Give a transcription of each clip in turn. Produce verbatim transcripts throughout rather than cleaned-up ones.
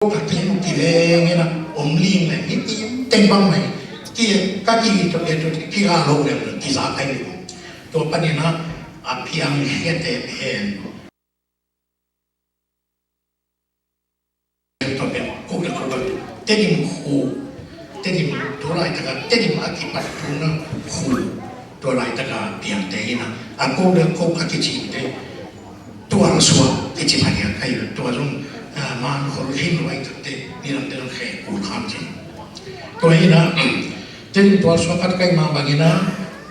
Ka kei kiveng ina om ling le hiti teng bang mai. Ki ka ki to ke to ki ga lo le ki za kai ni. Tua panin a piang hiate pen. Tua pen kuk le kuk a Tedim khu, Tedim tua laitaka Tedim a kipat tuna khu, tua laitaka piangte ina a kuk le kuk a kicingte tualsuak kici mania kai tua zong man khol hin luai takte nidangte zong khe kul kham cin. Tua ina Tedim tualsuak kat kai ma bangina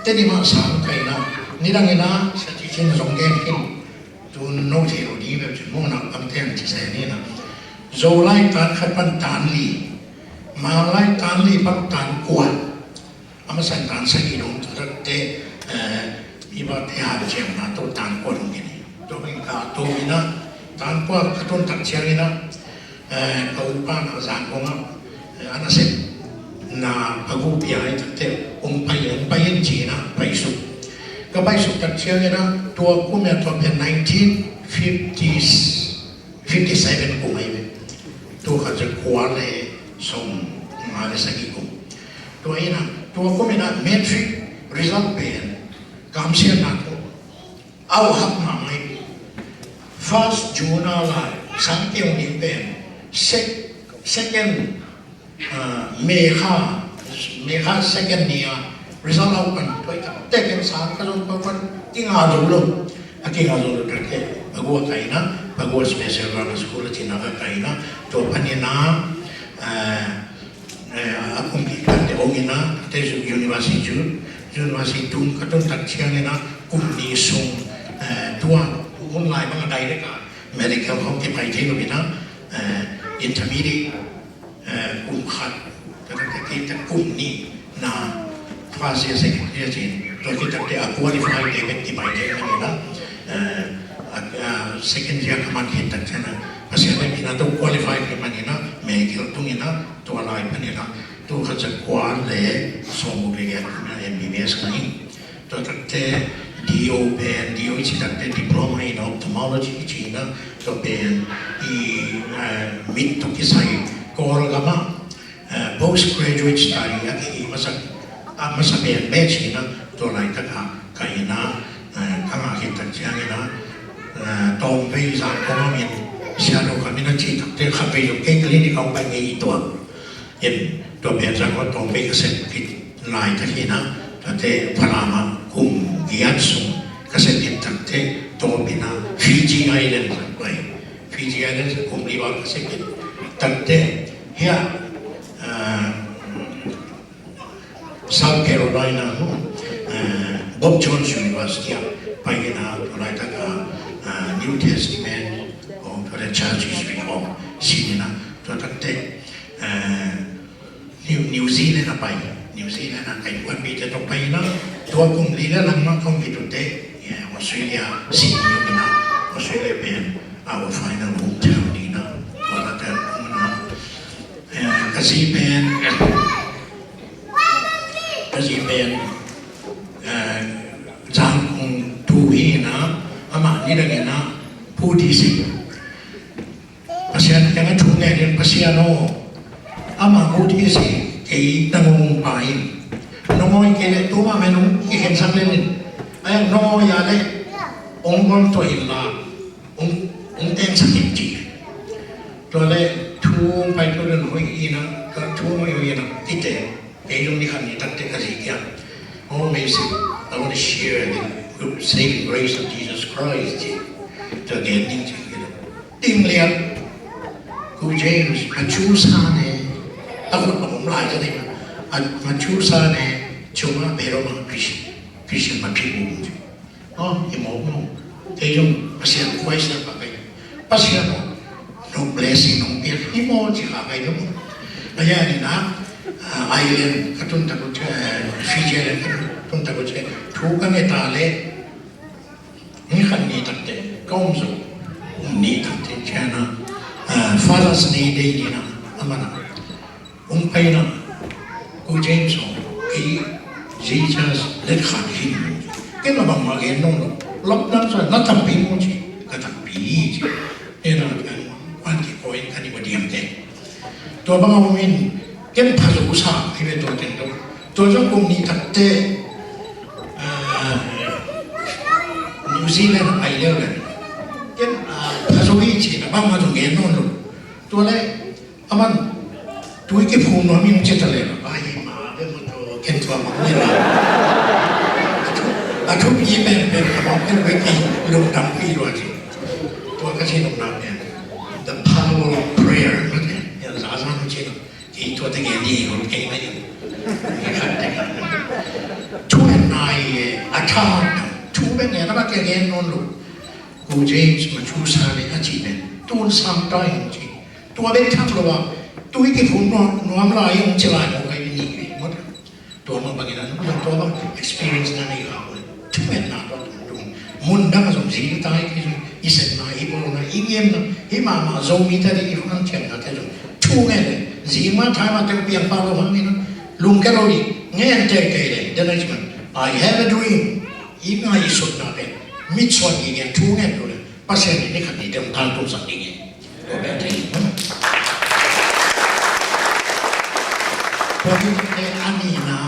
Tedim a sang kaina nidangina sa ci cin zong gen hin. Tun no thei lo ding bek cin mawhna pangte an ci sai ni na. Zolai tan khat pan tan li, Malai tan li pan tan kua. A masa tan sagih dong tu takte mi ba te han ciang na to tan kua dong kini. To beng ka to ina tan kua ka ton tak ciang ina ka upa na zan kong a ana sep na pagu pia ai takte ong pai ong pai in ci na pai suk. Ka pai suk tak ciang ina tua kum ya tua pen nineteen fifties fifty seven kum ai ve. Tua khat za kua le sawm nga le sagih kum. Tua ina tua kum ina matric result pen kamsiatna tua au hak mahmah hi. First June a lai sang keu ding pen sec second May kha, May kha second ni a result out pan tua i tak tek in sang ka zong pan pan kinga zo lo. A kinga zo lo tak te pagua kaina pagua special grammar school a cina ka kaina tua pan ina a kumpi kan te ong ina te university university tung ka tung tak ciang ina kum ni sung tua online bang a direct a medical hong kipai thei lo ina intermediate kum khat, tua tak te kum nih na first year second year cin tua ki tak te a qualify te bek kipai te na ni na second year ka man khit tak ciang na Pasian le ina tua qualify te man ina medical tung ina tua lai pan ina tua khat za kua le sawm guk le giat ina M B B S ka hi. Tua takte D O pen, D O i ci takte Diploma in Ophthalmology i ci na tua pen i mit tua kisai Kawlgam a postgraduate study a ki masa a masa pen batch i na tua laitaka ka i na ka ngah khit tak ciang i na tawmvei zang kong a min sia lo ka min a ci takte khatvei zong kei clinic a hong pai ngei i tua. In tua pen zang kong tawmvei ka sep khit lai tak hi na tate Falam a kum giat sung ka sep khit takte tawpina Fiji Island zang pai Fiji Island zang kum li bang ka sep khit takte hia South Carolina Bob Jones University a pai hi na tua laitaka New Testament tua le church history kong sin hi na tua takte New Zealand a pai New Zealand a kai kuan bi te tok pai na tua kum li le lang mang kong ki tu te Australia Sydney a pai na Australia pen our final hometown ni na tua la ka kum na ka zi pen ka zi pen zang kong tu hi na ama ni da ni na pu di si Pasian kiangah thu ngen in Pasian aw, amah ut i si kei na ngong pa in. Nong awi kei leh tu mah mah nong kikhensak lel in. Ai nong awi a leh ong bawltuah in la ong tengsak in ci. Tua leh thu pai tua leh nong hoih in a ka thu hoih hoih in a kite. Kei zong ni khat ni takte ka zi kiang. Oh, amazing. I want to share the saving grace of Jesus Christ. Tua gen ding ci. Ding lian. Ku James, a cu sa ne. A khut a om lai ka ding. A cu sa ne. Cuma bero ma Christian. Christian ma pi bu. Aw, hi mawk maw. Kei zong Pasian kuai siam bang kei. Pasian aw, nong blessing nong piak hi maw ci kha kei zong. A ya ni na, island ka tun tak uh, Fiji Island ka tun tak uh, thu ka nget a leh. Ni khat ni takte, ka om zo. Ni takte, ciana. Father's Day ni na, a man a. Hong pai na, Ko James aw, kei Jesus let khat hi. Kei na bangmah gen nawn lo. Lawp nang sa na takpi maw ci, ka takpi ci. Kei na kuan kikoih in ka ni va diam te. Tua bang a om in, ken phazo sa hi ve tua teng tua. Tua zong kum nih tak teh, ah, New Zealand a pai leu le. Ken, ah, phazo hi ci-in a bangmah zong gen nawn lo. Tua le, aman, tui kiphum nuam ing ci ta le, a hi mah ve maw tua, ken tua mah ni la. A thupi penpen, a mawk pen ve ki lungdam pi lua ci. Tua ka ci nopna pen. The power of prayer. Mate, ya za za no ci no. Kei tua te gen ni, hol kei na ya. Thu en nai, a tha, thu ben ne, na ba ke gen nawn lo. Ko James Methuselah le a ci pen. Tun sang ta ing ci. Tua bek tham lo a, tui kiphum nuam, nuam lai ung ci lai mawk ai ni ve. Mawk. Tua mah bangin a, tua bang experience na nei kha ua. Thu ngen na tua tung tung. Mun dang a zong zi ta i ki zong, i sepna, i bawlna, i ngiamna, i mahmah Zomite ding i hong thiamnate zong. Thu ngen le, zi mah thai mah teng piang pah lo hang ni na. Lungkia lo ding, ngen teitei le, the next man. I have a dream. I ngaihsutna pen, mitsuan gige thu ngen lo le, Pasian in ni khat ni teng tangtungsak ding hi. Tua pen thei. Tua hi te a nihna,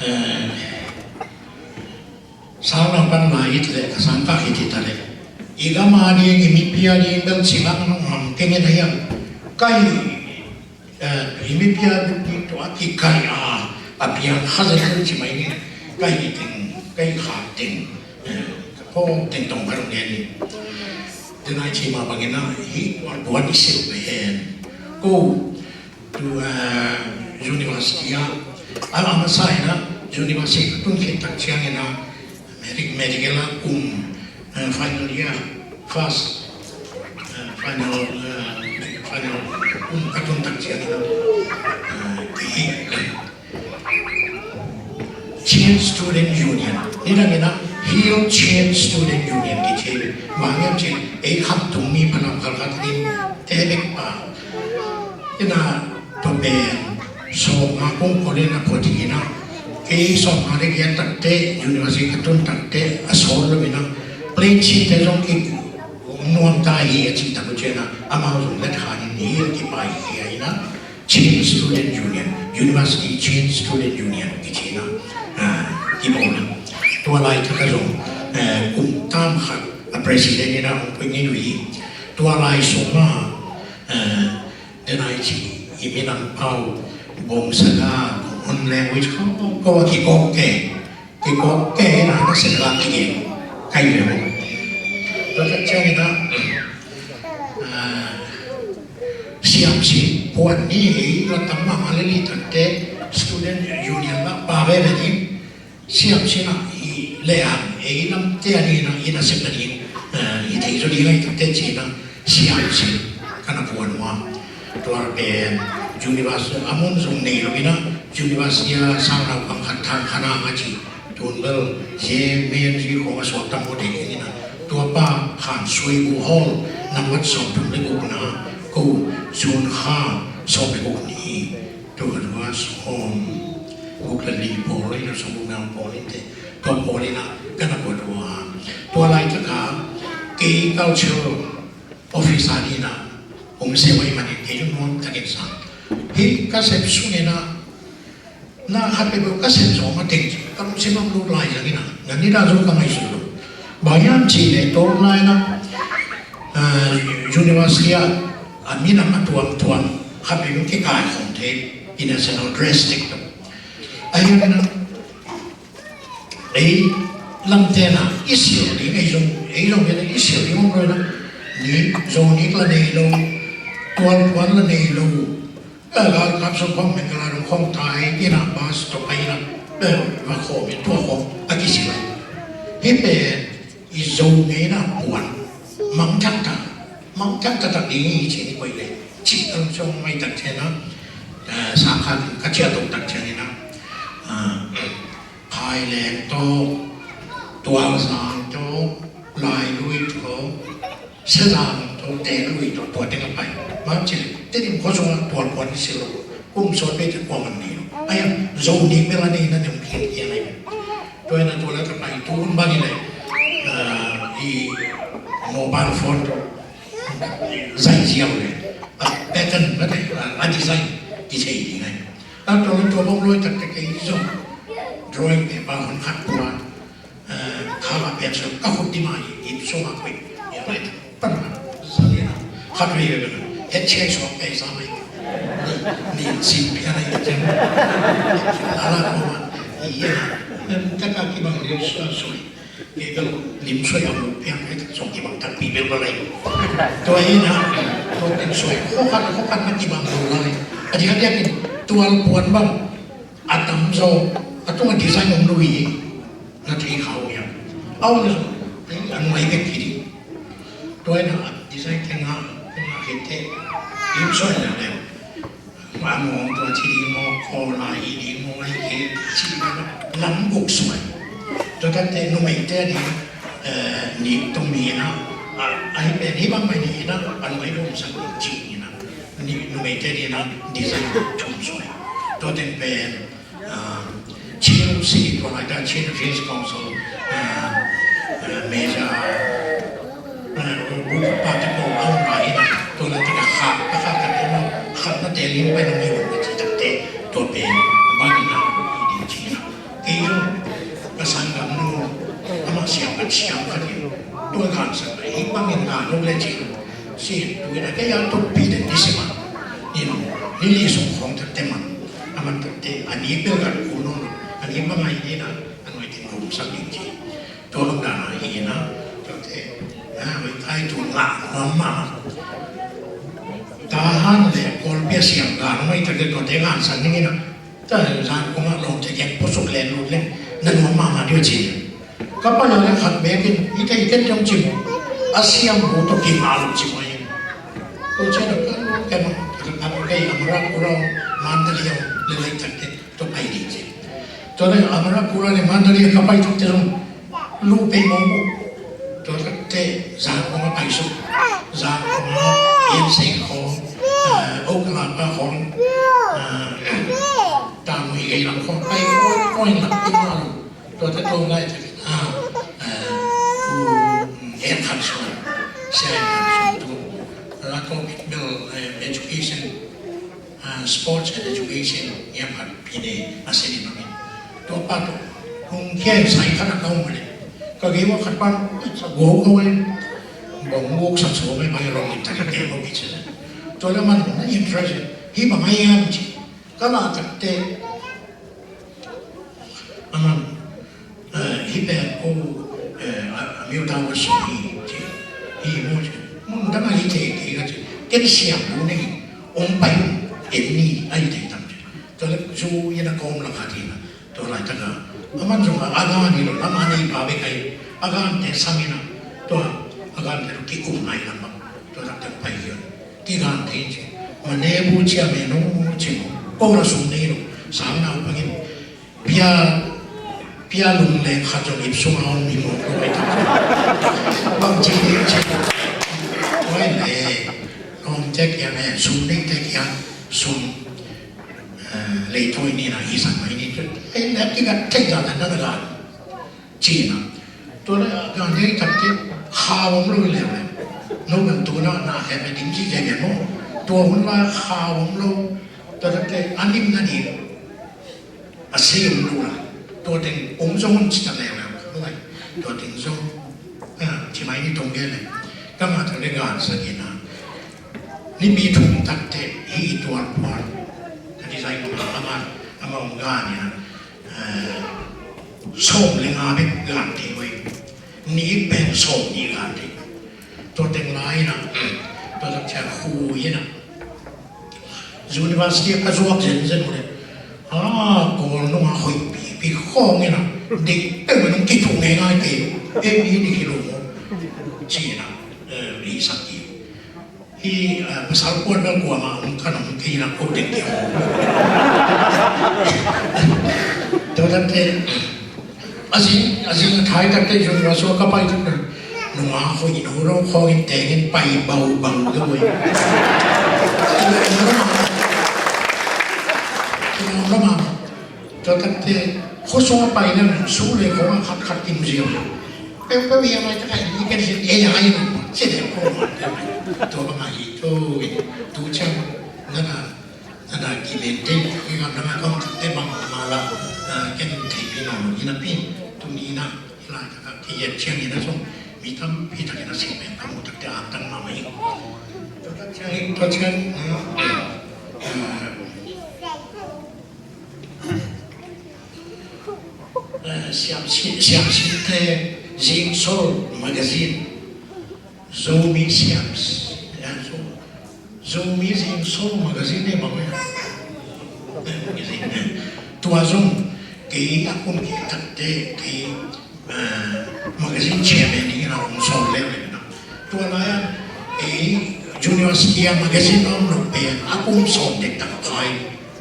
eh, sang nang pan lai it le, ka sang ka hit it a le. I gam a ding, i mipi a ding, bel ci bang nong ngam keng in a hiam. Ka hi Eh, i mipi a duk ding tua kikai a, a piang kha zen zen ci mai ni. Ka hih teng, ka hih khak teng, eh, ka khawng teng tawh ka rung ngen ni. Tena i ci mah bangin a, hih kuan kuan i silh pen. Ko, tu, eh, university a, a, a masa in a, university ka tun khit tak ciangin a, Medic-, medical a kum, eh, final year, first, eh, final, eh, final kum ka tun tak ciangin a, eh, Chin Student Union. Nidangin a Hill Chin Student Union kici. Bang hiam cih leh ei khamtung mi Palam Calcutta in te bek pa. Ina tua pen sawmnga kong kawlin a phot hi na, kei sawmnga le giat takte university ka tun takte a sawt lo ina, plane seat te zong ki nuam ta hi a ci tak uh ciana, amau zong let khan in hi a kipai hi a ina, Chin Student Union, University Chin Student Union kici na, ah, kibawl na. Tua laitak a zong, eh, kum tam khat a president ina hong pui ngei uh hi. Tua lai sung a, eh, Denai ci, i minam pau, bawm saga, bawm hun language, ko, ko, ko, a kikawk ke, kikawk ke, na, na saga kikawk, kai ve mo. Tua tak ciangin a, ah, siam si, puan ni, la tam ma, ma le li tak te, student union la, pa ve ve ni, Siam sinah i lehang ei lamte a dingin ah i nasep nading, eh, i thei zaw ding ahi takte ci-in ah siam sin ka na puan uh a. Tua pen university a mun zong nei lo in ah university a sang naupang khat Thang Khan Aung a ci, tun bel C M, M N G khawng a suak tam maw thei keng in ah, tua pa Khan Sui Bu Hall nambat sawmthum le gukna, ko June kha sawm le guk ni. Tua ka tua sawm guk le li pawl in a, sawm guk le li pawl in te. Tua pawl in a ka na tua tua. Tua laitak a kei cultural officer in a hong sep ahih manin kei zong nuam takin sa. Hih ka sep sung in a na khat peuh peuh ka sep zawh mateng ka lungsim ah lut lai zang in a, na nidang zong ka ngaihsut lo. Bang hiam cih leh tua lai in a, ah, university ah a minam a tuamtuam khat peuh peuh kikaikhawm thei, i national dress tek tawh. Ahi hangin a, ei lamte na i silh ding, ei zong, ei zong pen i silh ding om lo in a, ni, Zonik la nei lo, tualpuan la nei lo, eh, galkap sung khawng, Mengkala dong khawng tai in a, bus tawh pai in a, eh, va khawm in tua khawng a kisilh lai. Hih pen i Zo ngeina puan mangthang ta, mangthang taktak ding hi ci-in i koih leh, cih a lungsim hong mai tak ciangin a, eh, sangkhat ka ciah tok tak ciangin a, ah, Khaileng tawh, Tualzang tawh, Lailui tawh, Sezang tawh, Tenlui tawh, tua teng a pai. Bang hiam cih leh Tedim khua sungah tualpuan i silh lo, kum sawt vei teh kuaman nei lo. Ahi hang Zonik bel a neihna nem phial phial ahi. Tua in a tua lak a pai, tu hun bang in a, ah, i mobile phone tawh zai ziau le, a, Kan mate a design kithei ding ai. A tua tua bang loi tak tak kei zong drawing paper hon khat pua. Kha a pen so ka khut di mai ip so ma koi. Ya mai pan sa ni na khat ri be be het che so pe sa mai. Ni sin pia na ya chen. Ala ko ma. Iya. Em taka ki bang ri so so. Kei bel lim suai a mu piang kei tak song kibang takpi bel balai. Tua hi na, tua teng suai khokhat khokhat na kibang lo lai. A diak a diak in tual puan bang a tam zaw a tung a design om lo hi. Na thei khau hiam. Au na zong a nuai bek hi ding. Tua hi na a design teng a teng a khit te lim suai na leu. Mah mawng tua ci ding maw, khawl lai hi ding maw, ai kei ci ding maw, lam guk suai. Tua takteh numeite a ding, eh, nih tum hi na, ah, ahi pen hih bang mai ni na, a nuai lum sak ding ci hi na, nih numeite a ding na, design guk tum suai. Tua teng pen, ah, Chin City tua lai ta Chin Hills Council, ah, ah, Major, ah, Buddha pa te ko a um lai na, tua lai ta ka kha, ka kha ka te ma, kha na te lim pai na mi wan na ci tak te, tua pen, ba ni na, i di ci na. Kei yu, ka sang gam nu, ama siam ka siam ka di, tua kan sa ka, i bang in ka nu le ci, si, tu na ke ya tu pi de di si ma, in, ni li sung khong tak te man, aman tak te, ani pel ka ku nu, ani ma ngai ni na, a nuai ting rum sak ding ci. Tua bang dan a hi na, tua te, na, hoi tai tu ngah nuam mah. Tahan le Kawlpi a siam dan hoi tak te tua te ngan san ding hi na. Ta zan kong a lawm te kiang puasuk len lut leng na nuam mahmah ding uh ci. Ka pai a le khat beek in, i te i ken tiang cim. A siam bu tua ki ngah lut cim ahi. Tua ci na ka lawm ke ma, ka lawm ke i Amara Kura, Mandalay le lai tak te. Tua pai ding ci. Tua leh Amara Kura le Mandalay ka pai tak te zong lu pei mawk uh. Tua tak te zan kong a pai suk. Zan kong a Pianseng khawng, eh, Oklahoma khawng, eh, Tamui gei lam khawng pai khawng khawng lam pi ma lo. Tua te tua ngai te, ah, eh, u, mm, en khan suan. Sia en khan suan tu. Lato bel, eh, education. Ah, sports and education, niam khat pine a senin amin. Tua pa tua hong kia sai khat a ka hong mane. Ka gei wa khat pan sa go ko e. Bong go sa so me mai rong in tak ke ko bi se. Tua le man na interest hi ba mai am ci. Ka la tak te Aman, eh, hih pen ko, eh, a, a miu tau ka sung hi, ci. Hi mu ci. Mun dang a hi te, te ka ci. Ken siam lu nei, ong pai, en ni, a hi te tam ci. Tua le zu ina kom la khat hi na. Tua lai taka. Aman zong a, a gan hi lo, lam a nei pa be kai. A gan te sam hi na. Tua, a gan te lo ki kum nai lam bang. Tua tak te pai hi lo. Ki gan te ci. Ma ne bu ci a me no ci mo. Ko la sung nei lo. Sang na u pangin. Pia, pia lung le khat zong ip sung a om hi mawk lo ai tak. Bang ci hi ci. Oi le, om tek ia me, sum ding tek ia, sum, eh, lei thoi ni na hi sang mai ni. Ei le ki gat thei gat na na gat. Ci na. Tua le gan dei tak ki kha om lo le le. No gan tu na na he me ding ci ke me mo. Tua hun la kha om lo. Tua tak te anim na ni. A sei um lo la, tua teng um zong un ci ta leuleu lo ai. Tua teng zong, ah, ci mai ni tong gen le. Ka ma tang le gan sa ki na. Ni mi thum tak te hi tuar puar. Ka design ko ma ama, ama um gan ni na. Eh, som le nga bek gan te wei. Ni pen som ni gan te. Tua teng lai na. Tua tak cia khu ye na. University a ka zuak zenzen uh le. Ah, Kawl nung a hoih pipi khawng in a. Dik peuh nung kituh ngeingai kei. Ei mi dik hi lo maw. Ci in a, eh, i sak hi. Hi, eh, pasal kuan bel kuamah hong kan hong kei in a ko dik hi. Tua tak te. A zing, a zing a thai tak te zong a suak ka pai tak te. Nunga hoih no lo khawng in teng in pai bau bau deuh ui. Tua tak te khuasung a pai leng su le khawng a khat khat kim ziau. Peuhpeuh i a mai taka i ken sin ei a ai no. Ci deuh ko ma. Tua bang a hi to i tu ciang na na na na ki len te i ngam na ngam kong te bang ma la ken thei pi no i na pi tu ni na i lai taka ki yet ciang i na song mi tam pi tak i na sing pen ka mu tak te a tang ma mai. Tua ciang tua ciang Siamsin, Siamsinte Zingsol Magazine. Zomi Siams, Zomi Zingsol Magazine ne bang ne. Tua zong kei a kum kei takte kei magazine chairman dingin a hong sawl leuleu na. Tua lai-ah ei Junior Sia magazine a om lo pen a kum sawm dek tak a khai.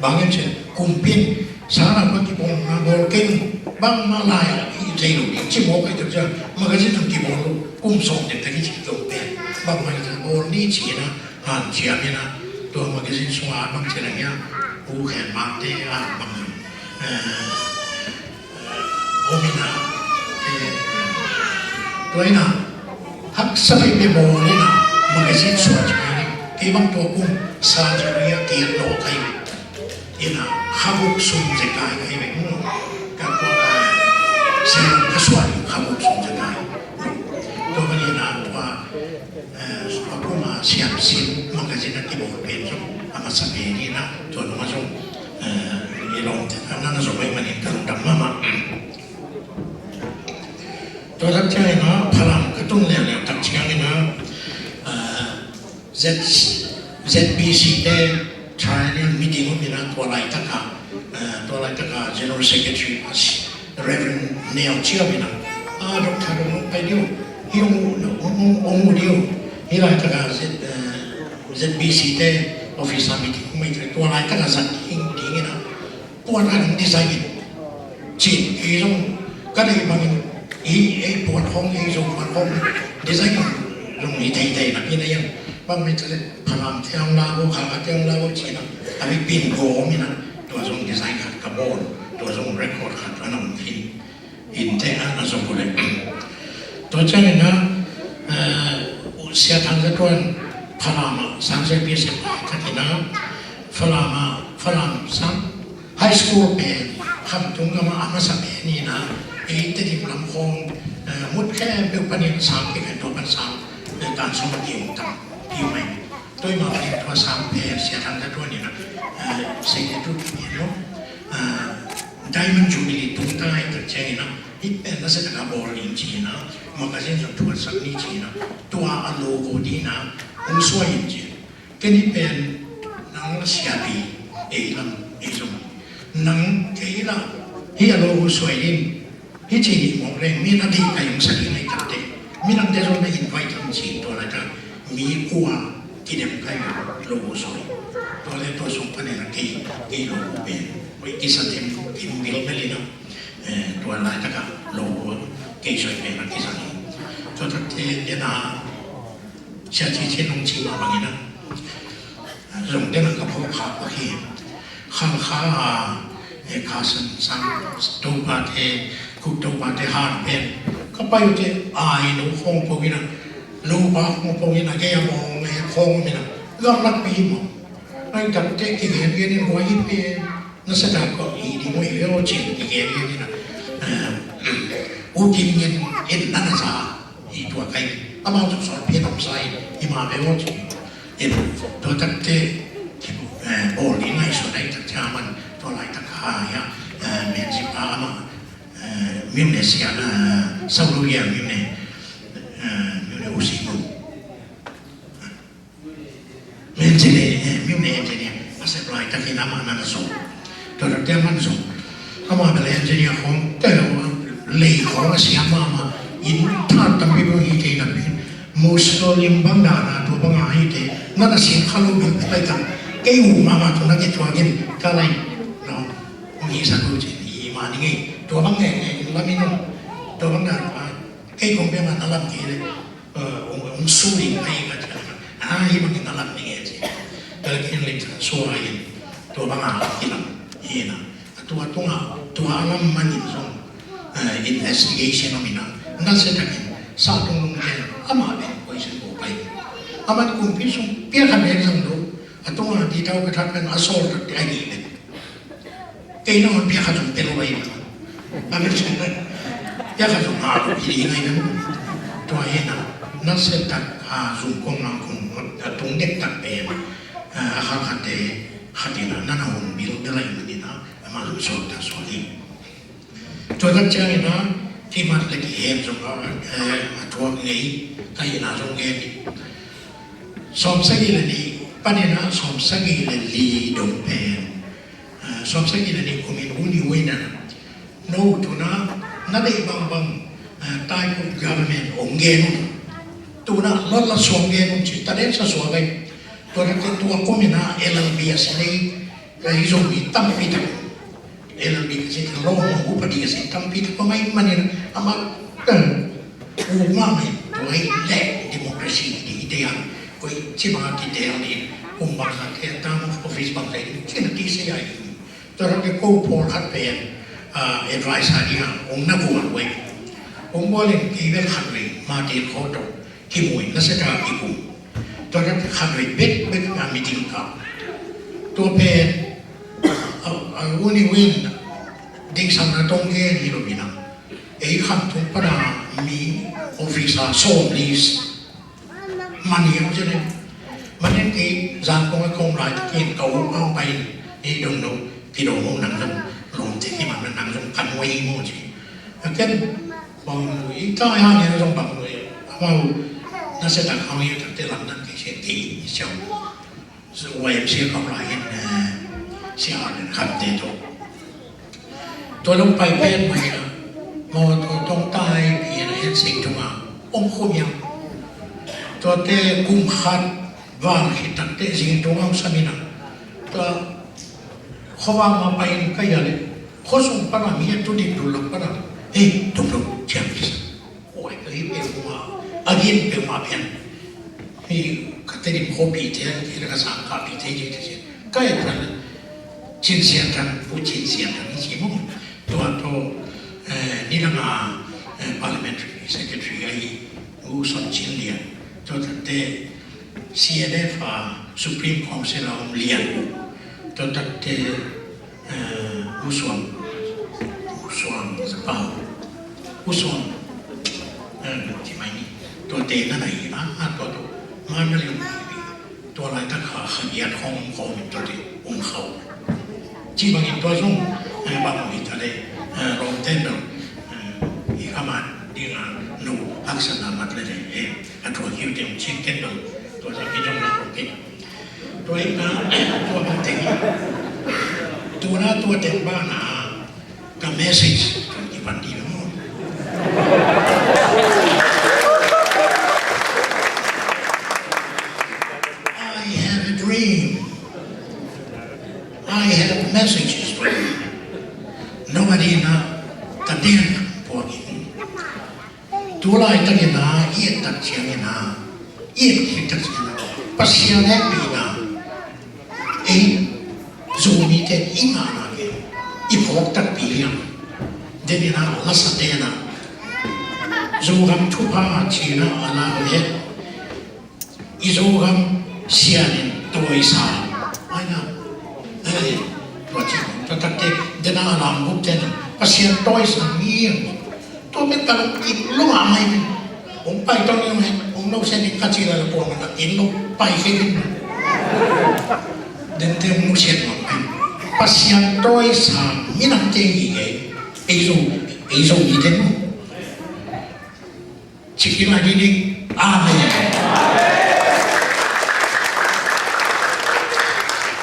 Bang hiam cih leh kumpi in sara bang kibawlna bawl kei un, bangmah lai-ah i zei lo ding ci mawk ahih tak ciang magazine zong kibawl lo, kum sawm dek tak i ci kei pen bangmah i bawl ni ci-in a hanciam in a, tua magazine sungah bang ci leng hiam, U Khen Mangte a bang zong om in a, tua in a haksa veve bawl in a, magazine suah ciang in kei bang tua kum surgery a kiat lawh ka hi ve. In a kha guk sung zekai ka hi ve. Ka tua ka suah in kha guk sung zekai. Tua bang in a tua a kum a Siamsin magazine a kibawl pen zong a masa pen in a, tua nung a zong i lawmte a na na zong ahih manin ka lungdam mahmah. Tua tak ciangin a Falam ka tun leuleu tak ciangin a Z, ZBC te triennial meeting om in a, tua laitak a tua laitak a General Secretary a Reverend Neo Chiau in a, a Doctor Dong Nung Pai Diu hi, ong uh, ong uh diu hi laitak a ZBC te office a meeting om in, tua laitak a zat ding ding in a, puan a dong design in cin i zong ka deih bangin i ei puan hong, ei Zo puan hong design in zong i theithei nak in a, iang bang mei cale Falam te hong la bo, Khalkha te hong la bo cin a, a mi pin gawm in a, tua zong design khat ka bawl, tua zong record khat a na om khin in te a na zong ko le. Tua ciangin a Sia Thang Za Tuan Falam a sang sia pi sia pa khat in a, Falam a Falam sang high school pen Khamtung gam a a masa pen in a, ei Tedim lam khawng mut khempeuh panin sang pi khen tua pan sang tan sawm a kiung tam pi mai. Tua i mah panin tua sang pen Sia Thang Za Tuan in a, sei le tu pi lo Diamond Jubilee tung ta i tak ciangin a, hih pen na sia taka bawl in ci-in a, magazine zong thuatsak ni ci-in a, tua a logo ding a hong suai in ci-in. Ken hih pen nang la siapi ei lam ei zong, nang kei la hih a logo suai in, hih ci hih mawk leng mi na deih kai hong sa ding ai takte, mi nangte zong na invite lam ci-in tua laitak mi kua kidem kai logo suai. Tua le tua sung panin a kei, kei logo pen Oi, kisa tem kim bil bel in a, tua laitak a lo kei soi pen a kisa hi. Tua takte den a sia ci ci nong ci mah bangin a, zong den a ka phawk kha pah hi. Khalkha a Khasan sang Topate, Kuk Topate han pen ka pai uh teh ai no khawng pawh in a, lopa khawng pawh in a, kei a mawng e khawng in a, gamlak pi hi mawng. Ai takte kigen gen in guai hi pen na sa tak kawm hi ding uh hi ve aw cin kigen gen in a, U Kim in in na na sa hi tua kai amau tuk sawl pen om sa hi hi ma ve aw cin. In tua takte bawl ding ngaihsut ai tak ciaman tua laitak a hi a, Myanmar pa amah Myanmar sia, Saulu lia Myanmar, Myanmar U Si Mun. Engineer, eh, mihon engineer a sep laitakin amah na na zong. Tua takte amah na zong. Amah bel engineer khawng, te lei khawng a siam mahmah. Inn tha tampi bang hi kei na pen. Mosul lim bang dana tua bang a hi te. Na na siam kha lo bel pai tang. Kei uh mahmah tua na kituakin ka lai. No. Hong hi sa tu cin hi mah ni ngei. Tua bang ngei ngei lam in. Tua bang dana kei kong bia mah na lam kei le. Hong su ding a hi ka ciang a hi bangin a lam ding e ci. Ka le kin lim sa sua in tua banga kilam hi na. A tua tunga tua a lam manin zong investigation om ina. Na se takin Sa tung lung ken amah pen koi sin ko pai. Aman kumpi sung pia khat nek zang lo. A tunga di tau ka that pen a sawl tak te a hi pen. Kei na man pia khat zong pia lo pai. A pen sin pen pia khat zong ha lo hi ngai na. Tua hi na na se tak a zung kong nang kong a tung dek tak pen. A khat khat te khat ina na na hun bil belai manina ama zong sawl tak sawl hi. Tua tak ciangin a kimat le kihem zong a, eh, a thuak ngei ka hihna zong gen hi. Sawmsagih le nih panin a sawmsagih le li dong pen, eh, sawmsagih le nih kumin uni uina no tuna na deih bangbang, eh, type of government ong gen un. Tuna lot la suang gen un ci ta den sa suang ai. Tua tak tua kumin a L L B a si nei, eh, i Zomi tampi tak L L B ka si ta lo ma upadi ka si tampi tak pa mai manin ama, eh, u ma mai tua hi le democracy di i te ang koi ci ma ki te ang ni um bang sa ke term of office bang sa i ci na ti se ai. Tua rak ke ko pawl khat pen, ah, advice a ding a ong na bual wei. Ong bual in kei bek khat wei ma ti kho to kimu in na se ta kikum. Tua rak ke khat wei bek bek a meeting ka. Tua pen, ah, ah, uni win ding sam na tong ke ni lo mina. Ei kham thung pana mi officer som list. Mani ang sini. Mani ki zang kong kong lai takin kau kau pai ni dong dong ki dong dong nang dong long te ki man nang dong kan wei mo ci. Aken bang i ta ya ni dong bang wei. Amau na se tak kau ya tak te lam nang ki se ki siang. Y M C A kau lai in, eh, si a den khan te to. Tua long pai pen mai na. Mo to tong tai pi na hen sing tunga ong khum yang. Tua te kum khat van khit tak te zing tunga ong samina. Tua khovang ma pai in ka ya le. Khosung pana mi tu di tu lak pana. Hei, tum tum, ciang kisa. Oi, ka hi peuhmah, a gin peuhmah pian. Hei, ka tedim khawpite, hei, ka sang kapite, hei, hei, hei. Ka et pan, Cin Sian Thang, Pu Cin Sian Thang, hei, ci mawk. Tua, tua, eh, ni dang a, eh, parliamentary secretary ahi, U Son Cin Lian. Tua tate, C N F a Supreme Council a om Lian. Tua tate, Eh, U Suang, U Suang Zapau, U Suang, eh, ci mai ni, tua te na nai, ah, ah, tua tu, man na liu, tua lai ta kha, kha giat khong, khong, tua te, um khau. Ci bang in tua zong, eh, bang in ta le, eh, rom ten dong, eh, i kha man, ding a, nu, haksa na mat le le, eh, a tua kiu te, um cin ten dong, tua ta ki dong na, okay. Tua hi na, tua bang teng hi. Tua na tua teng bang na, ka message, tua ki pan di mo. I have a dream. I have messages for you. Nobody na, ka den, tua ki. Tu laitakin a, i et tak ciangin a, i et khit tak ciangin a, Pasian hehpihna ei Zomite i ngahna ke i phawk takpi hiam? Denin a, lasate'n a, Zogam thupha cihna a la uh leh i Zogam sianin tawisang. Ai na. Ei, tua ci, tua takte, dena a lam bup ten, Pasian tawisang mi. Tua pen ka lung it lo a mai pen. Ong pai tong ni ong hen, ong no sen in ka ci la la pua ma na it lo, pai ke pen. Den te ong no sen ma pen. Pasian tawisang mi nang te hi ke. Ei zo, ei zo mi ten mo. Cikin a diding. Amen.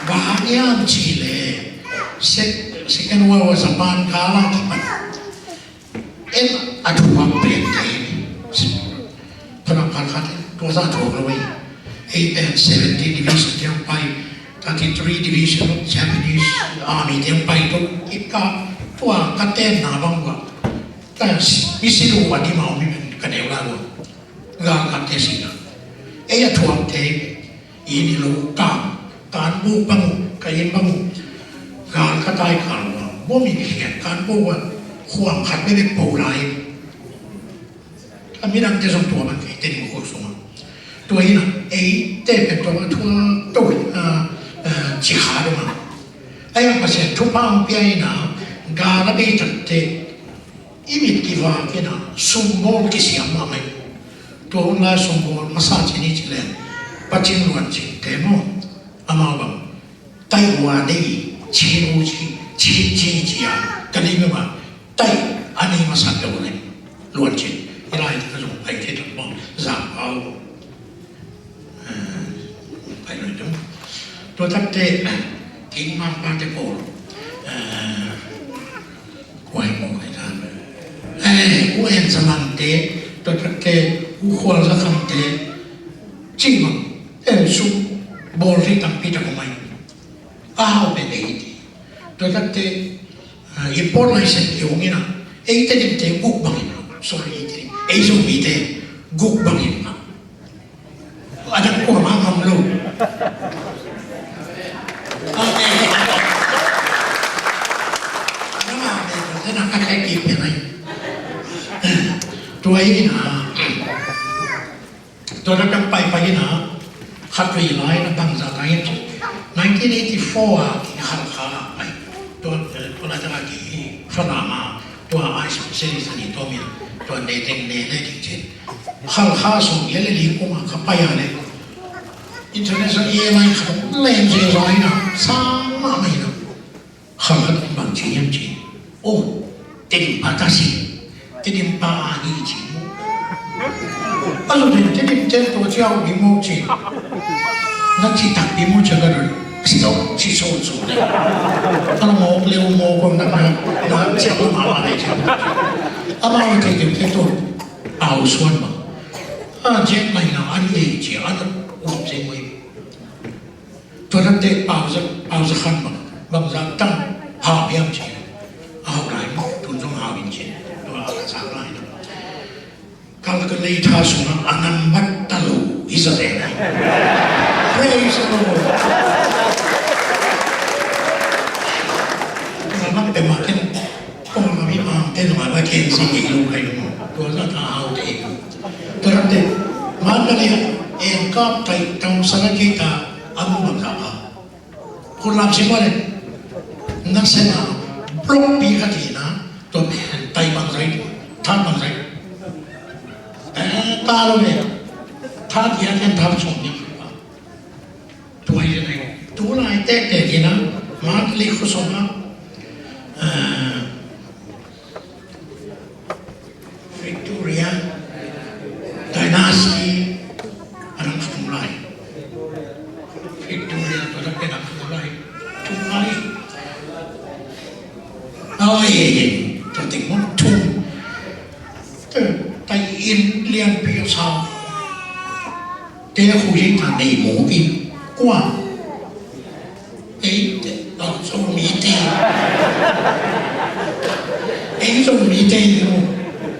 Bang hang hiam cih leh sek-, Second World War Japan kal a kipan en a thuak pen te. Phanak phan khat tua za thuak lo ei. Ei pen seventeen division te ong pai, thirty-three division of Japanese army te ong pai tuk. Kip ka tua ka tenna bang ua. Ka si, mi si lu a di mau mi pen ka neu la lua. Gal khat te si na. Ei a thuak te, i ni lo ka, kan bu bang u, ka in bang u. Gal ka tai ka lua. Bo mi ni khian kan bu ua. Khuam khat me me po lai. A midangte zong tua bang kei Tedim khua sungah. Tua hi a, eite pen tua bang thu to, a, a, ci kha dong a. Ahi hang Pasian thupha hong pia hi a, gal a bei takte i mit kivak in a, sumbawl kisiam mahmah hi. Tua hun lai sumbawl masa cin hi ci leng, Pacin Luancin te maw, amau bang. Taih ua nei, Chin u ci, Chin ci ci a, ka nei mah, taih a nei masa deuh leh, Luancin, i lai ka zong pai thei tak maw, Zangpau. Eh, pai loi deuh. Tua takte, King Mangpa te pawl, eh, Kua hi maw, kei ta. Eh, U En Za Mang te, tua takte, U Khual Za Khang te, ci bang, eh, sumbawl thei tampi tak om hi. A hau pen ei ti. Tua takte, ah, i pawl lai sen ki hong in a, ei Tedim te guk bang in a. Sorry, ei Tedim. Ei Zomite guk bang in a. A dang kua mah ngam lo. Amen. Nang amen. Nang amen. Tua hi na. Tua na dang pai pai na. Khat vei lai na bangzah ta hiam cih. Nineteen eighty-four a ki Halkha pai. Tua, tua lai ta ki Falam a. Tua a specialist a ni tua mi a, tua ne teng ne ne ding ci. Halkha sawm giat le li kum a ka pai a le. International airline khat hong lem zia zia in a, sang mahmah in a. Halkha tung bang ci hiam ci. Oh, Tedim pa ta si. Tedim pa a hi ci mu. A lu den Tedim ten tua ci au hi mu ci. Na ci tak hi mu ci ka dun. Stop ci so so de. Ka la mawk leu mawk kong na na na ci ko ma ma de ci. Amau te te te to. Au suan ma. A jet mai na an ye ci an um se mo. Tua takte Pau Za, Pau Za Khan bang, bangzah tang hau hiam ci. Hau lai, tun zong hau in ci. Tua a zak lai na. Calculator sungah a nambat ta lo hi zaw zen. Praise the Lord. Nambat te ma ken, kong ma mi ma te ma ba ken si ni lo kai lo. Tua za ta hau te. Tua te, Mandalay, en kap tai tang sana kita, amu bang kapa. Kun lam si mole. Nasema block pi kha ti na, to pen tai bang zai, tha bang zai. Eh, ta lo ne. Tha dia ken tha song ni. Tua hi ne. Tu lai tek tek ti na, mat li khu song na. Eh, Victoria Dynasty a dang khum lai. Victoria tua dang pen a khum lai. Tung lai. Oi, tua ting mong tung. Tai in lian pi a sau. Te khu hi ta nei mo in. Kua. Ei, ei, Zomite. Ei, Zomite, you know.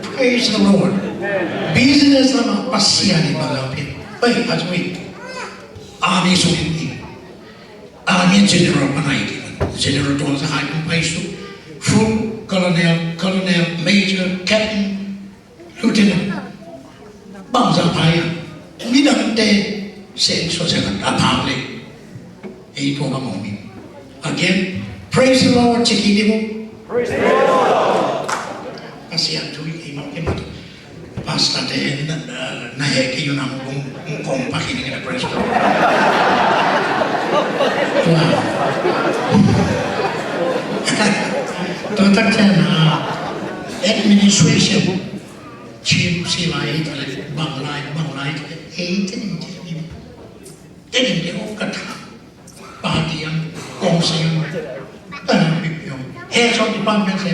Praise the Lord. Business lam ah Pasian in bang lam pia. Pai, a Zomite. Army sung in. Army general panai ki. General tuang sa hai kung pai su. Full colonel, colonel, major, captain. Lieutenant, bangzah pai a, midangte seng suak seng a phak le. Ei tua ka mawng in. Again, praise the Lord, cik hi ding uh. Praise the Lord. Pasian thu i mawng in. Pastor te na, na, na he ke yu na mung kong pa kini na praise the Lord. Tua. Tua tak ciang na administration. Chin si lai ta le bang lai, bang lai ta le, ei, Tedim, Tedim. Tedim te o ka tha. Party ang, kong se ang, tanang pi pi ang. He so di pan men se.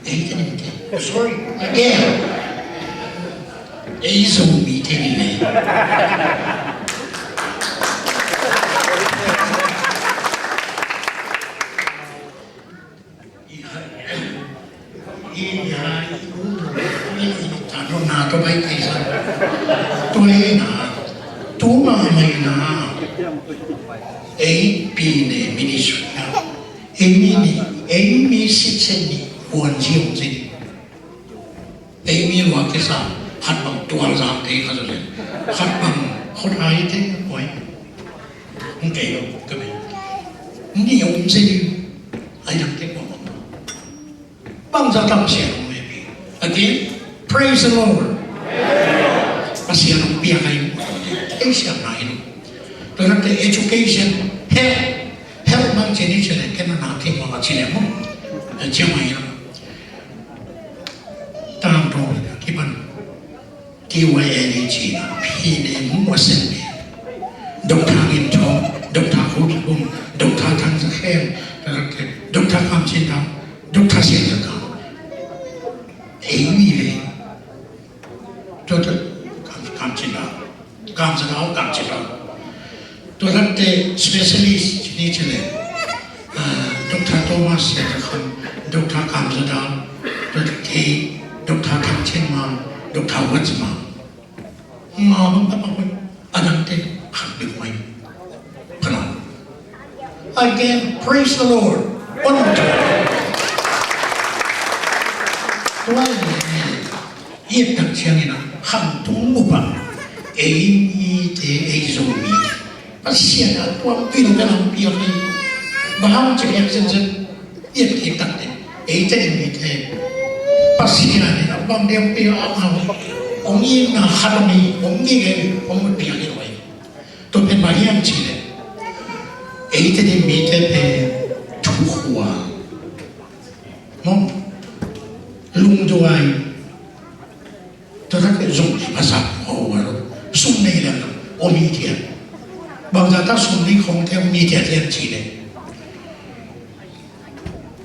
Ei, Tedim te. Sorry, again. Ei, Zomi te ni ne. I hai, i hai, i hu, i hu, i hu, ta no na to bai kai sa. Tua hi na, tu ma mai na. Ei pi ne ministry na. Ei mi ni, ei mi sit sen ni, wan ji ong sen ni. Ei mi luak kisa, Khat bang tualzangte khat zaw le, khat bang khawthaite koi. Hong kei lo ka mei. Ni om se ni. Ai dangte kua mah. Bangzah tam Pasian hong hehpih. Again, praise the Lord. Pasian hong piak ahi. Ei siam na hi lo. Tua late education, health, health mang cini cini kena na thei mang a cini mo. Ciang mai lo. Tangtawng kipan T Y N E G na phi ne mu a sen ne. Doctor Ngin Thawng, Doctor Kho Kipum, Doctor Thang Za Khen, Doctor Kam Cin Thang, Doctor Sian Za Thang. Ei mi ve. Doctor Kam, Kam Cin Thang. Kam Za Thang, Kam Cin Thang. Tua late specialist cini cini. Ah, Doctor Thomas Sian Za Kham, Doctor Kam Za Thang, Doctor K, Doctor Thang Cin Mang, Doctor Wat Za Mang. Nga bang ka bang a dangte khat bek mai. Phalam. Again, praise the Lord. One more time. Tua hi. Hi tak ciangin a, khamtung mu bang. Ei mite, ei Zomite. Pasian a tuam pil ka lam piak hi. Bahang cik yak zen zen. Yak hi tak te. Ei te mite. Pasian in a bang dia pia a mau. Ong i na khat mi, ong i ge, ong mu piak hi lo. Tu pen ma hiam ci le. Ei te mite pen thukhua. Mong. Lungduai. Tua tak zong pasal ho wa lo. Sum nei le lo. Om hi thian. Bangzah ta sum nei khong te om hi thian thian ci le.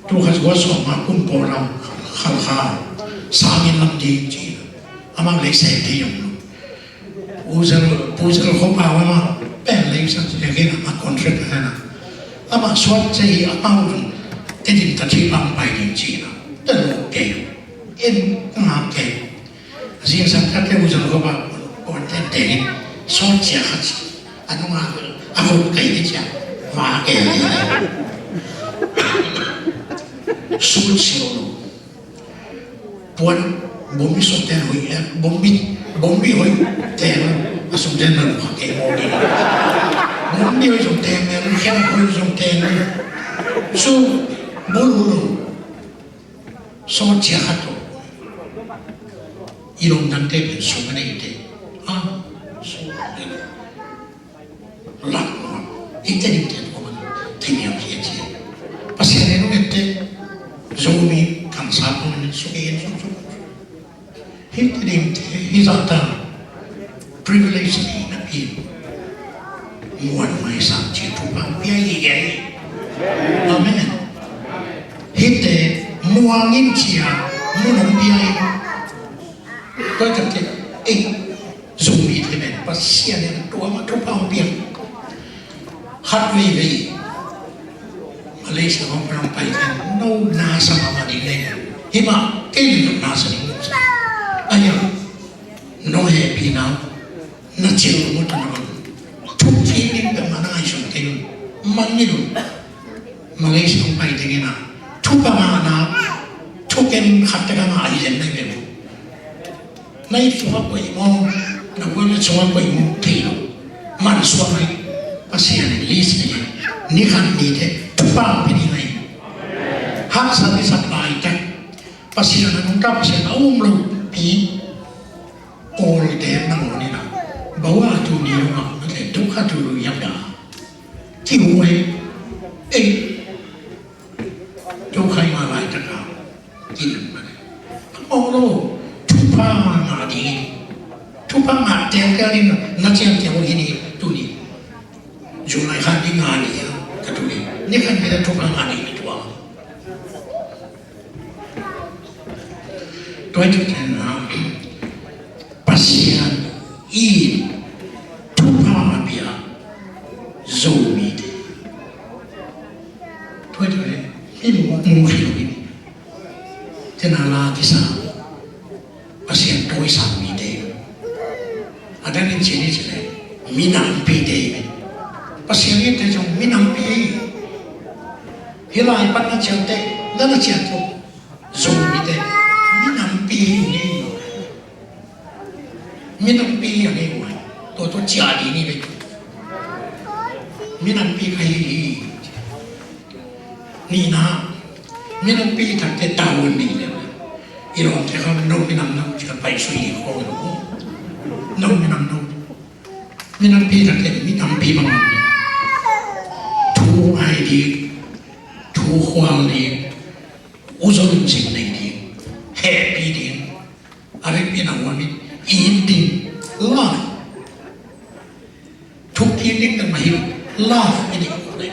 Tu khat gua sawm a kum pawl lam khalkha. Sangin lam ding ci. Amah lei seh ding om lo. Uzel, Uzel Khopa amah pen lei sang ci le kena amah contract hena. Amah suat ci amah un. Tedim ta ci pang pai ding ci na. Te lo ke. En nga ke. Zingsang khat te Uzel Khopa, kuan ten tenin, sawt cia khat, a nunga, a khut kai ni cia, va ke. Sut sio lo. Puan, bombi sawt ten hoi, eh, bombi, bombi hoi, ten, a sawt ten na lo kha ke mo ni. Bombi hoi sawt ten, eh, khen hoi sawt ten. Su, bulu lo. Sawt cia khat lo. I lom dangte pen sum a neite. Ha? Sum a neite. Lak nuam. Hihte dingte tua man. Thei niam hi a ci. Pasian in hong ette. Zomi kamsap hong suk in suk suk. Hihte dingte hi zahta. Privilege ni napi muan mai sam ci thupha pia hi gen. Amen. Hihte muang in cia mun hong pia hi. Tua tak te ei Zomite men Pasian in tua ma thupha hong pia. Khat veivei Malaysia hong pia hong pai ten no na sa ma ma ding nei. Hi ma kei ni no na sa ding. Aya. Nong hehpihna na cil mut na bang. Thuk thim ding peuhmah na ngaihsun kei un. Mangngilh un. Malaysia hong pai tengin a thupha ngahna thuken khat tek a ngah ahi zen na hi ve maw? Na it sungah koih maw? Na wallet sungah koih maw? Thei lo. Mansuah mai. Pasian in list na hi. Ni khat ni te thupha hong pia ding ahi. Haksa ni sak lai tak. Pasian a nungta Pasian a um lo pi. Kawlte nangawn in a, bawa tuni lo ngah mate, dukha tu lo yam da. Kihuai, ei, dukha i ma lai taka, kin mate. Kawng lo, thupha ngah ding, thupha ngah tengtel in, na ciamteh uh hi ni, tuni. July khan ding ngah ni, ka tuni. Ni khan ni thupha ngah ding ni tua. Tua hi ciangin a, Pasian in thupha a pia Zomite. Tua hi ciangin hih mu, mu hi lo hi. Tena la kisa. Pasian tawisang mite. A dangin cih ni cih leh, minampi te hi. Pasian in te zong minampi hi. Hih lai pan na ciang te, na na ciang tu. Zomite, minampi hi ni. Minampi a ngei uh a, tua tua ciah ding hi ve. Minampi ka hi hi. Nihna, minampi takte tavuan ding hi ve. I lawmte kha no minam no ci-a paisuk hi khawng lo. No minam no. Minampi takte minampi bang. Thu ngai ding, thu khual ding, uzo lungsim nei ding, hehpih ding. A vekpi-in a huamin it ding, love. Thukkik ding pen mah hi lo, love i ding uh leh.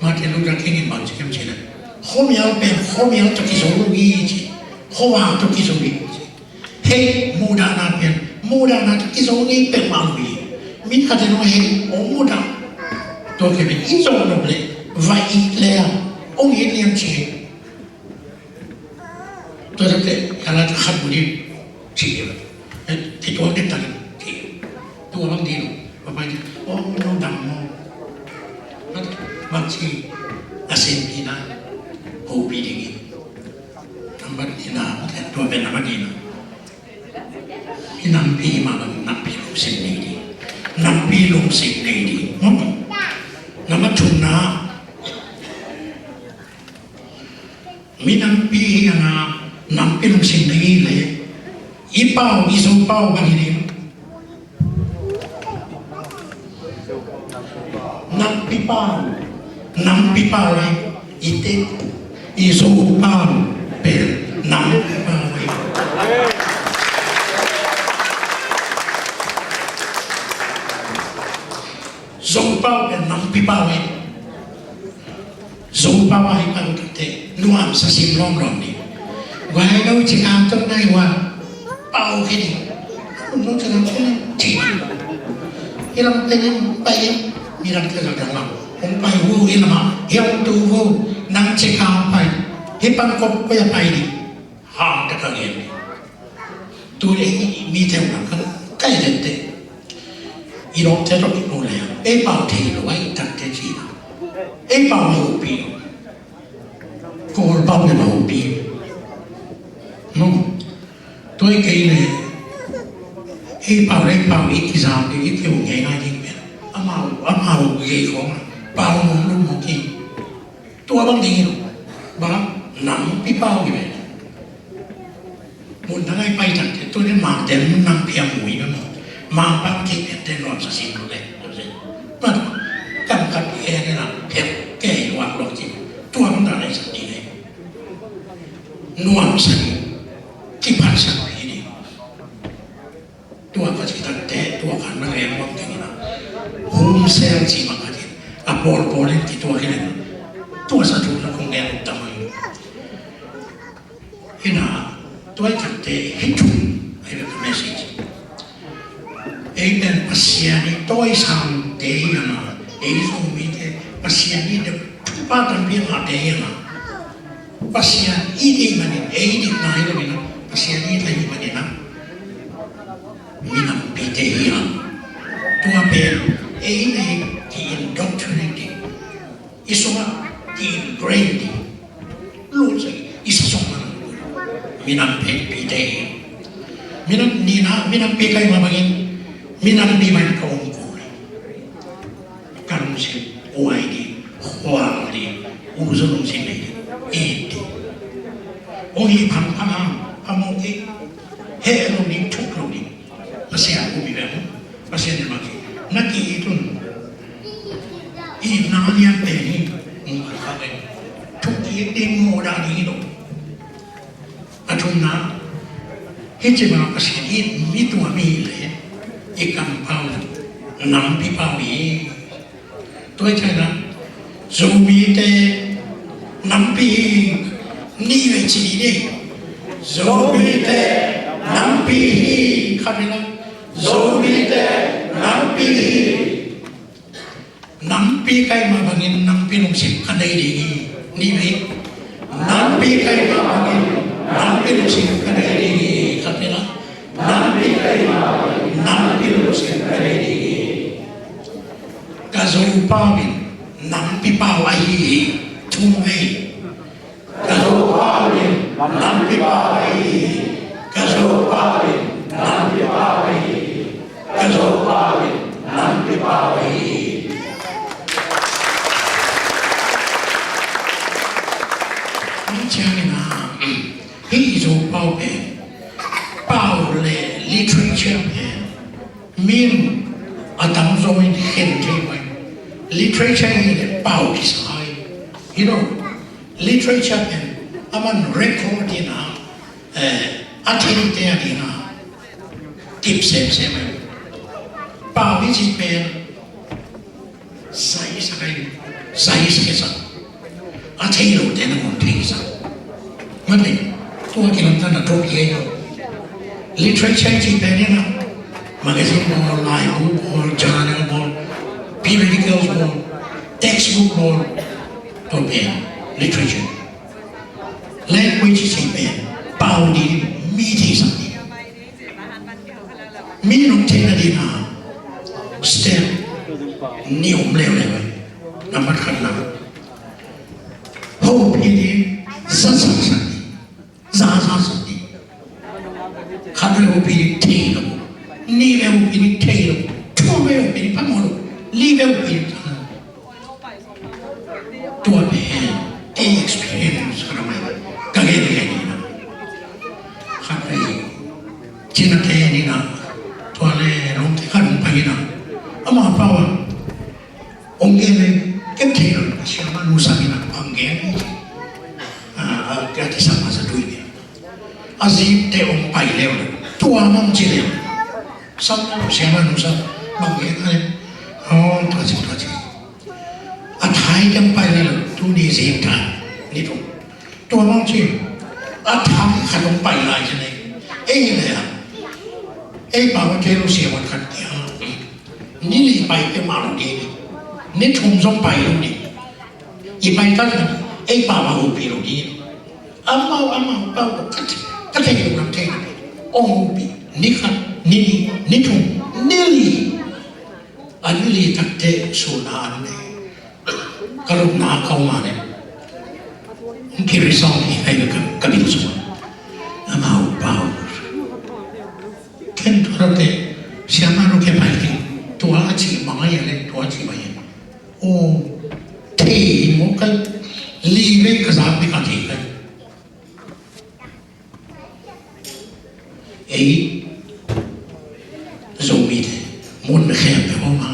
Martin Luther King in bang ci hiam cih leh, khuamial pen khuamial tawh kizo lo hi ci, khuavak tawh kizo hi ci. Hate, muhdahna pen muhdahna tawh kizo ngei peuhmah lo hi. Mi khat in hong hate, hong muhdah, tua khempeuh i zawh nop leh va it leh hong it lian ci hi. Tua takte, a la khat mun in ci hi. Kituak ding tak ci hi. Tua bang ding lo. Bang pai ding, oh, no dam maw. Bang ci, a sin hi na, hopih ding hi. Nambat hi na, tua pen nambat hi na. Minampi mah bang, nampi lungsim nei ding. Nampi lungsim nei ding. Hmm. Nambat thumna, minampi hi a, nampi lungsim nei leh, i pau, i Zo pau bang hi ding. Nampi pau, nampi pau hi, i te, i Zo pau pen nampi pau hi. Zo pau pen nampi pau hi. Zo pau a hi pau takte nuamsa sim lawmlawm ni. Guai lo ci kam tok nai wa pau khe ni. Lo ci kam tok nai ci. Hi lam te ni pai ni. Mi lam te lam dang lam. Hong pai wu hi lam a. Hiam tu wu nang ci kam pai. Hi pan kop ko ya pai ni. Hang te ka ngen ni. Tu ei mite uh nang kan kai den te. I lawmte tawh i mu le ei pau thei lo a i takte cina. Ei pau ma hopi lo. Kawlpau le ma hopi. No. Tua i kei le ei pau le ei pau i kizam ding i kiu ngei ngai ding pen. Amau amau ngei khong a pau mong lum mong ki. Tua bang ding hi lo. Bang nampi pau hi ve. Mun dang ai pai tak te tu ni mang te mun nampi a mui ve maw. Mang bang kei pen te nuam sa sim lo le. Bang kam kat e ne lam pek kei wak lo ci. Tua bang dang ai sa ding le. Nuam sa ding. Kiphat sa ding. Tua ka ci takte, tua ka na leng bang teng ina. Home cell ci bang ka ci. A pawl pawl in kituak hi len. Tua sa thu na kong leng tamai. Ina, tua i takte hi thum. Ai bek message. Ei pen Pasian i tawisangte hi a, ei Zomite Pasian i thupha tampi a ngahte hi a. Pasian it ahih manin, ei itna hi lo in a, Pasian it ahih manin a, minampite hi a. Tua pen ei in a hi ki-indoctrinate ding, i sungah ki-ingrain ding, lut sa i sa sung man. Minampite hi a. Minam nina, minampi ka hih mah bangin, minampi mah in ka om kul hi. Ka lungsim uai ding, khual ding, uzo lungsim nei ding, it ding. Ong hi phang phang hang, phang mawk ding, heh lo ding, thuk lo ding. Pasian um hi ve maw. Pasian in mah ki, na ki-it un. Itna lian pen hi, mawh kha kha ve. Thuk ki-it ding, mawhdah ding hi lo. A thumna, hih ci bang a Pasian it mi tua mi hi leh, i kampau nampi pau hi. Tua hi ciangin a, Zomite nampi hi, nih vei ci dih ni. Zomite nampi hi, khat vei la. Zomite nampi hi. Nampi ka hih mah bangin nampi lungsim ka nei ding hi. Nih vei. Nampi ka hih mah bangin nampi lungsim ka nei ding hi. Khat vei la. Nampi ka hih mah bangin nampi lungsim ka nei ding hi. Ka Zopau in nampi pau ahi hi. Thum vei. Ka Zopau in nampi pau ahi hi. Ka Zopau in nampi pau ahi Literature pen min a tamzaw in khen thei mai. Literature hi le pau kisai. You know, literature pen a man record in a, eh, a theite a ding a kip semsem mai. Pau hi ci pen Saisak ahi, saisak, a thei lote nangawn theisak. Mate, tua kilamdang na thok hi ahi lo. Literature cih pen hi na, magazine bawl, laibu bawl, journal bawl, periodicals bawl, textbook bawl, tua pen literature. Language cih pen pau ding, mi theisak ding. Mi nong theihna ding a step nih om leuleu. Nambat khatna, hopih ding, za zasak ding, za zasak ding. Khat vei hopih ding thei lo, nih vei hopih ding thei lo, thum vei hopih ding phamawh lo, li vei hopih ding. Tua pen ei experience ka na mai ka gen gen ni na. Khat vei Cina te ni na, tua le Rome te khat hong pai na. Ama pau a hong gen le ken thei lo, ka siama nu sa ni na hong gen. A, a, ka ti sa ma sa tui ni. A zi te hong pai leu le tua mong ci leu. Sam na lo siama nu sa hong gen le. Oh, tua ci, tua ci. A thai kiang pai lai lo, tuni zing thai ni thum. Tua bang ci, a thai khat hong pai lai ci nei. Ei le a, ei pau a thei lo sia wan khat kia. Ni li pai peuhmah lo ding. Ni thum zong pai lo ding. I pai khat na, ei pau a hopih lo ding. Amau, amau pau ka thei, ka thei lo lam thei. Hong hopih, ni khat, ni nih, ni thum, ni li. A ni li takteh sun a an nei. Ka lupna a kau mah leh hong kirisawng hi, ai ka, ka bil sung. Amau pau. Ken tua teh siama nu ke pai ding. Tua a ci bang a hi leh, tua a ci bang a hi. Oh, thei mawk ka, li vei ka zak ding ka thei ka. Ei Zomite mun khempeuh a om a,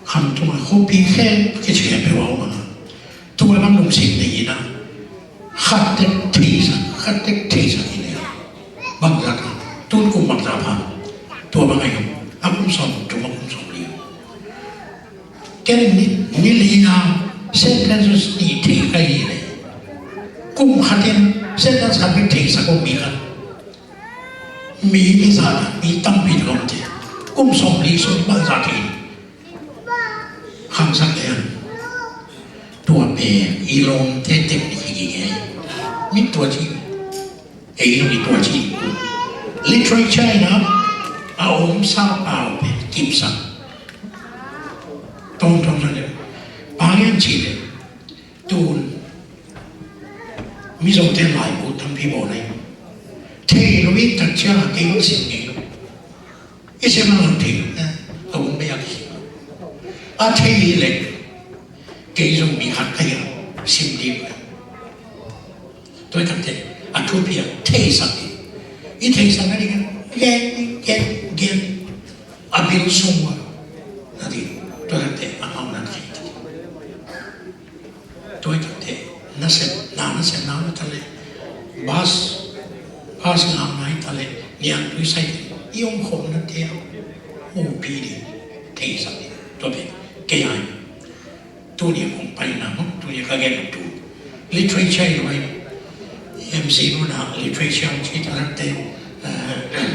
khamtung a khuapi khempeuh kici khempeuh a om a, tua bang lungsim nei in a, khat tek theisak, khat tek theisak in a, bangzah a, tun kum bangzah pha, tua bang a hi, a kum sawmthum, a kum sawmli. Ken ni, ni li a sentence nih thei ka hi leh, kum khat in sentence khat bek theisak om mi khat. Mi, mi za, mi tampi dong te. Kum sawmli sung bang za thei. Khangsak leh tua pen i lawmte tek ni hi hi. Mi tua ci. Ei zong i tua ci. Literature in a, a omsa pau pen kipsak. Tawmtawm sa le. Pau lian ci le. Tun. Mizote laibu tampi bawl na hi. Thei lo i tak cia kei zong sim ngei lo. I sim lo zong thei lo. A um bei a kisim lo. A thei hi le. Kei zong mi khat ka hi a sim ding lo. Tua hi tak teh, a thupi a theisak hi. I theisak nading a gen, gen, gen. A bil sung a na ding. Tua hi tak teh, amau na thei tak. Tua hi tak teh, nasep, na nasep, na na ta le. Bas, bas na na hi ta le. Niang tui sai te, i om khom na te a. Hopih ding, theisak ding. Tua pen, kei ai. Tuni kong paina mah, tuni ka gen tu. Literature i lo hi. M C nu na literature ci ta te. Eh,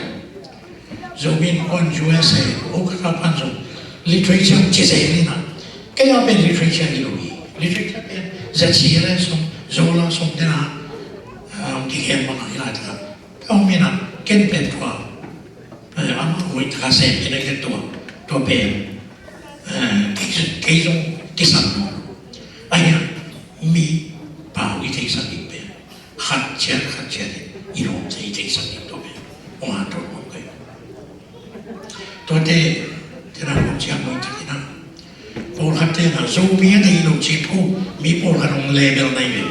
Zomi in kuan U S A, o ka pan zo. Literature ci se ni na. Kei a pen literature i lo hi. Literature pen za ci le song, zo la song te na. Um, ki gen ma ka i la ta. Ka ong mi na, ken pen tua. Eh, amah hoih taka sem hi na ken tua, tua pen. Eh, kei, kei zong kisam lo. Ahi a, mi pau i theisak ding pen. Khat ciat, khat ciat i lawmte i theisak ding tua pen. Ong a tua ong kai. Tuate, tena ong ciat hoih takin a. Pawlkhat te na Zomi a nei lo ci phu, mi pawlkhat ong label nai ve.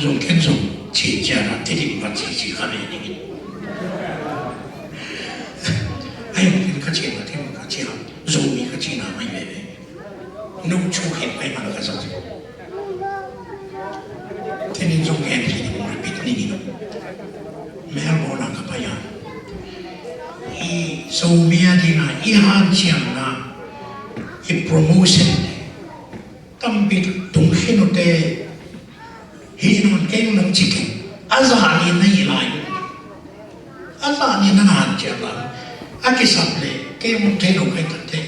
Zong ken zong ci Ci ciang a, Tedim ka ci ci ka ve ding in. Ai, ka ci na, Tedim ka ci a, Zomi ka ci na mai ve ve. No chu khin ai man ka sa ci. Tedim zong gen ci ni, repeat ni ni. Melbourne a ka pai a. I Zomi a ding a, i hanciamna, i promotion. Tampi tung khin uh te, hi nawn kei uh nang ci kei. A zah ni na hi lai uh. A zah ni na na hanciam lai uh. A kisap le, kei uh thei lo kei tak te.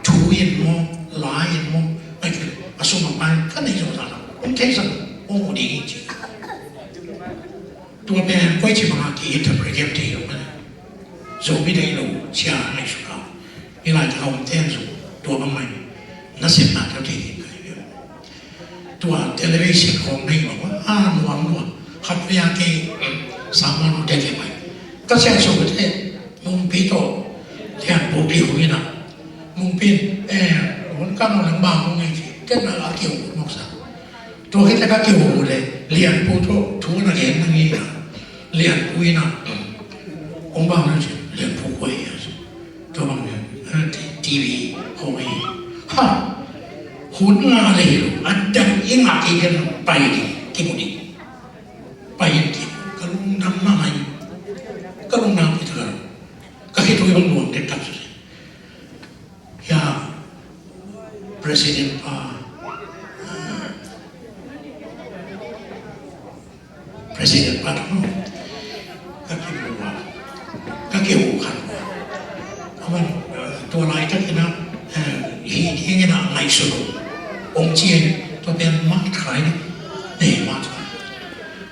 Thu in maw, la in maw, a ki, a sum a pai, ka nei zong zah lo. Ong thei zong, ong uh ding in ci. Tua pen koi ci bang a ki interpret thei lo mah. Zomi deih lo cia ngaihsut a. Hih laitak a omte in zong tua bang mah in nasepna tawh thei ding ka hi ve. Tua television khawng nei bang a, a nuam lua. Khatvei a kei Sangmawlnute te pai. Ka siangsawnte Mungpi tawh Lianpu pi hu in a. Mungpi in, eh, hun ka nuam leng bang hong ei ci. Ken a kiho mawk sa. Tua khit teh ka kiho leh Lianpu tawh thu na gen na ngi a. Lianpu in a, hong bang na ci, Lianpu koi a ci. Tua bang na, eh, T-, TV khong hi. Ha! Hun nga leh hi lo, a dang i ngak i gen pai ding, kimu ding. Pai in kimu, ka lungdam mahmah in. Ka lungdam pi ta ka. Ka khitui bang nuam dektak. Ya, President pa, ah, President pa tawh ka kimu a, ka kimu khat a. Aman, ah, tua laitak in a, eh, hi ding in a ngaihsun uh. Ong ci in, tua pen mat khai ni, nei mat khai.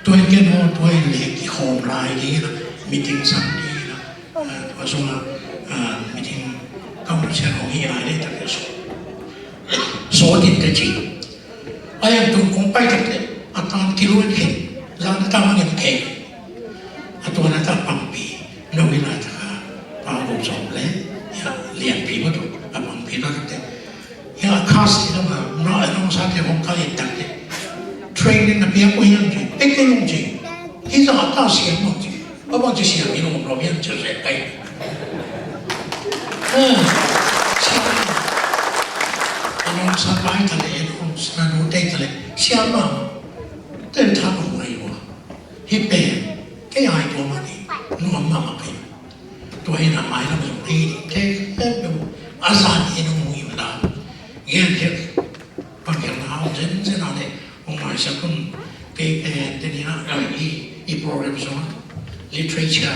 Tua in ken haw, tua in le kikhawm lai ding in a, meeting sam ding in a, ah, tua sung a, ah, meeting kam sian hong hi lai ding tak le sawt. Sawt in te ci. A yang tung kong pai tak te, a tan kiluen khin, zang ta mang in kei. A tua na ta pangpi, no in a ta ka, pa gom sawm le, ya, Lianpi ma tu, a pangpi na tak te. Ya, khas ina ma, na, na sa te hong ka in tak te. Training na pia ko yang ci, pek te yung ci. Hi sa ka siam mawk ci. A bang ci siam in om lo yan ci rek kai. Eh, siam. A nong sa pai ta le, a nong sa no te ta le. Siam ma. Te ta ko mai wa. Hi pen. Kei ai tua ma ni. Nuam mahmah pen. Tua hi na mai lam zong hi. Te, te, te. A zan hi nong mu i ma da. Gen te. Bang gen na hong zen zen a le. Hong maisak un, kei pen, te ni na, a, i, i program sung, literature,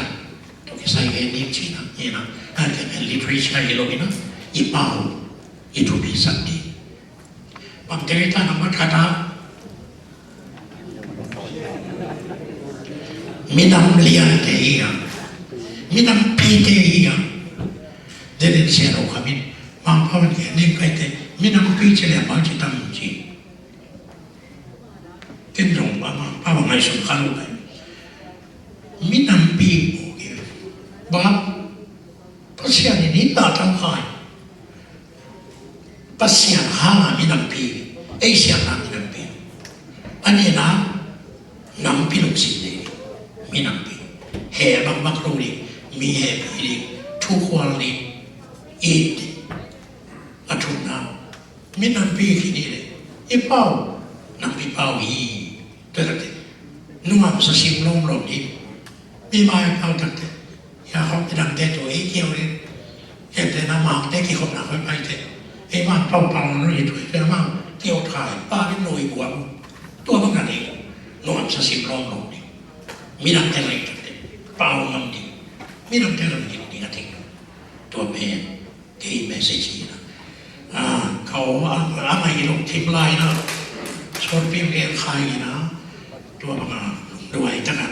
tawh kisai gen ding ci na, i na, a, kei pen literature hi lo hi na, i pau, i thupi sak ding. Bang te ta na mat khat a, minam liante hi a, minam pite hi a, den in sian o khamin, mang pau in gen ding kai te, minam pi ci le mang ci tam ci. Ken zong pa, pa, pa bang ngaihsun kha lo pai. Minampi, okay. Ba, Pasian in hih na tang khai. Pasian hang a minampi. Ei sian na minampi. A nihna, nampi lungsim nei. Minampi. He bang bang lo ding. Mi he pi ding. Thu khual ding. It ding. A thumna. Minampi khin hi leh, i pau, nampi pau hi. Tua takte, nuam sa sim lawmlawm hi. Mi mai pau takte, ya khawm i dangte tua i kiau hi. Kente na mangte kikhopna khoi paite. Ei man pau pau no hi tua i pia mang kiau thai, pa min no i buang. Tua bang na ding, nuam sa sim lawmlawm hi. Midangte lai takte, pau ngam ding. Midangte lai ding ding a ding. Tua pen. Kei message hi na. Ah, ka aw a, a ngai lungthim lai na. Suanpi gen khai hi na. Tua bang a, duai taka